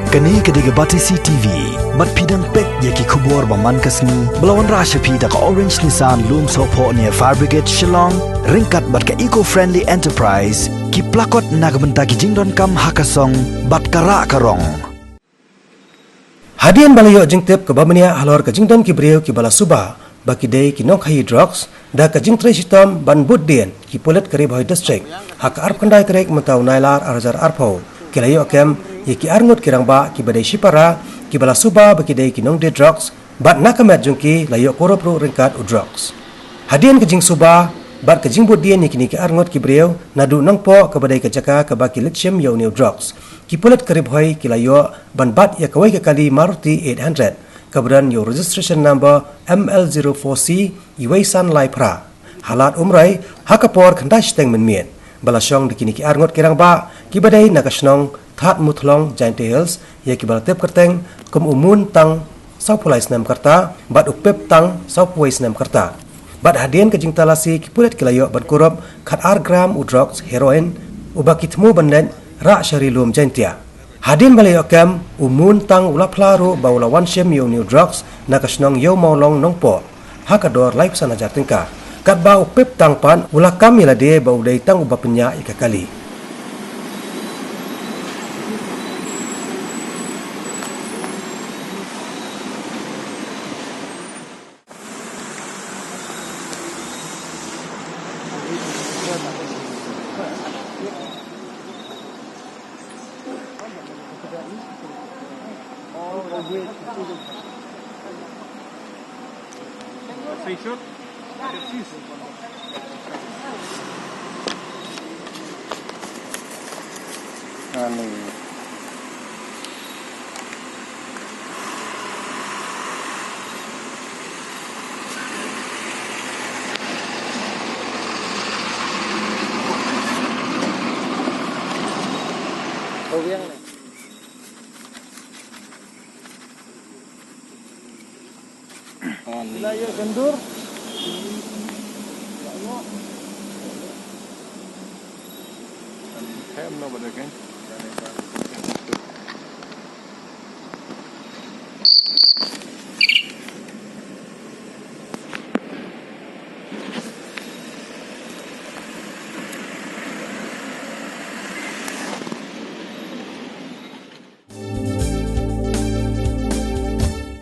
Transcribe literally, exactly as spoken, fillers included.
Kane ka dei ka Batesi T V. Bad phi dang peit ïa ki khubor ba man ka sngi ba la wanrah sha phi da ka Orange Nissan Lumsohphoh near Fire Brigade Shillong, ryngkat bad ka Eco Friendly Enterprise, ki plakot na ka bynta ki jingdonkam ha ka song bad ka rah ka rong. Hadien ba la ïoh jingtip kaba bniah halor ka jingdon ki briew kiba la suba ba ki dei ki nongkhaïi drugs, da ka jingtrei shitom ban bud dien, ki pulit ka Ri Bhoi District, ha ka arphew khyndai tarik mynta u Nailar ar hajar arphew, ki la ïoh kem ïa ki arngut ki rangbah kiba dei shipara, kiba la suba ba ki dei ki nongdie drugs, bad na ka met jong ki la ïoh kurup ruh ryngkat u drugs. Hadien ka jingsuba bad ka jingbud dien ïa kine ki arngut ki briew naduh Nongpoh kaba dei ka jaka kaba ki leit shim ïa une u drugs, ki pulit ka Ri Bhoi ki la ïoh ban bat ïa kawei ka kali Maruti eight hundred, kaba don ïa u registration number M L zero four C uwei san lai phra. Ha Lad Umroi, ha ka por khyndai shiteng mynmiet, ba la shong da kine ki arngut ki rangbah kiba dei na ka shnong Thadmuthlong, Jaintia Hills, ïa kiba la tip kyrteng kum u Mun Tang, sawphew lai snem ka rta, bad u Pep Tang, sawphew wei snem ka rta. Bad hadien ka jingtalasi, ki pulit ki la ïoh ban kurup khatar gram u drugs heroin, uba ki thmu ban leit rah sha Ri Lum Jaintia. Hadien ba la ïoh kem, u Mun Tang u la phla ruh ba u la wan shim ïa une u drugs na ka shnong Ïew Mawlong, Nongpoh, ha ka dor laiphew san hajar tyngka. Katba u Pep Tang pat u la kam ïa lade ba u dei tang uba pynïaid ïa ka kali.